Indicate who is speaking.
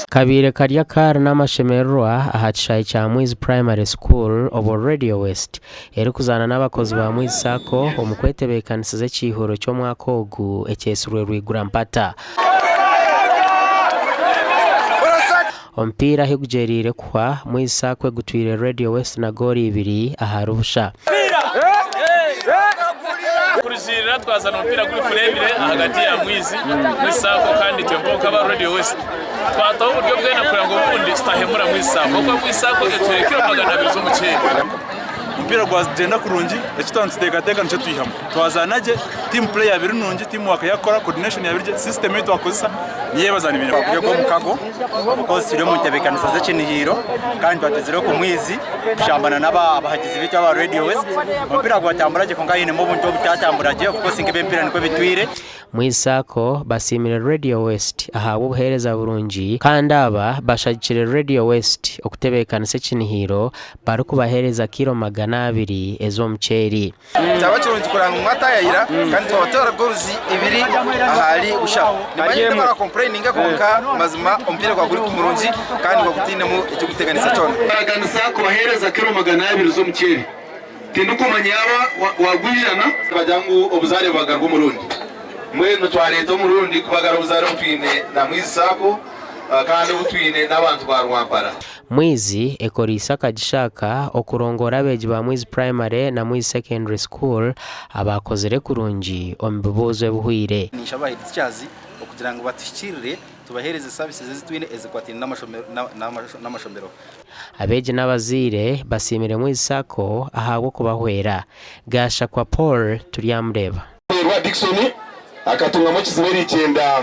Speaker 1: Kabaire kari akaari n'amashemererwa aha kishaayi kya Mwizi Primary School obwo Radio West erikuzaana n'abakozi ba Mwizi Sacco omu kwetebeekanisiza ekiihuro ky'omwaka ogu ekyetsirwe Rwigura Mpata. Omupiira ahi gugyereire kuhwa, Mwizi Sacco egutwire Radio West na goolo ibiri ahari busha.
Speaker 2: Kurugiirira twazana omupiira guri furemire ahagati ya Mwizi Mwizi Sacco kandi itwe nkonka aba Radio West twataho oburyo bwena kureba ngu obundi tutahemura Mwizi Sacco ahabw'okuba Mwizi Sacco etuhaire kiro 200 z'omuceeri.
Speaker 3: Omupiira gwagyenda kurungi, eki twaba nituteekateeka nikyo twihamu. Twazaana gye, team play yaaba eri nungi, team work yakora, coordination yaaba eri gye, system ei twakozesa niyo abazaani baine.
Speaker 4: Guri ogw'omukago because turi omu ntebeekanisa z'ekinihiiro kandi twatezire oku mwizi kushambana n'abahagizi baitu aba Radio West. Omupiira gwatambura gye kwonka hainemu obuntu obutatambura gye of course nk'eby'emipiira nikwo bitwire.
Speaker 1: Mwizi Sacco basiimire Radio West ahabw'obuheereza burungi kandi aba bashagikire Radio West okutebeekanisa ekinihiiro barikubaheereza kiiro 200 ez'omuceeri.
Speaker 5: Kyaba kirungi kureba ngu mwatayayira kandi twabateera goals ibiri ahari busha. Nimanya ngu tibarakompureyininga kwonka mazima omupiira gwaba guri murungi kandi gwaba gutainemu ekirikuteganisa kyona.
Speaker 6: Baraganisa kubaheereza kiro 200 z'omuceeri. Tindikumanya yaaba wagwijana. Nibagira ngu obuzaare bubagarwa omurundi. Mbwenu twareeta omurundi kubagara obuzaare obu twine na Mwizi Sacco kandi obu twine n'abantu ba Rwampara.
Speaker 1: Mwizi ekoreise akagisha aka okurongoora abeegi ba Mwizi Primary na Mwizi Secondary School abaakozire kurungi omu bibuuzo ebihweire.
Speaker 4: Ninshaba head teachers okugira ngu batuhikiirire tubaheereze services ezi twine ezikwataine n'amashomero.
Speaker 1: Abeegi n'abazaire basiimire Mwizi Sacco ahabw'okubahwera. Gashakwa Paul Turyamureeba.
Speaker 6: Rwa Dickson akatungamu ekizibu eriikyenda.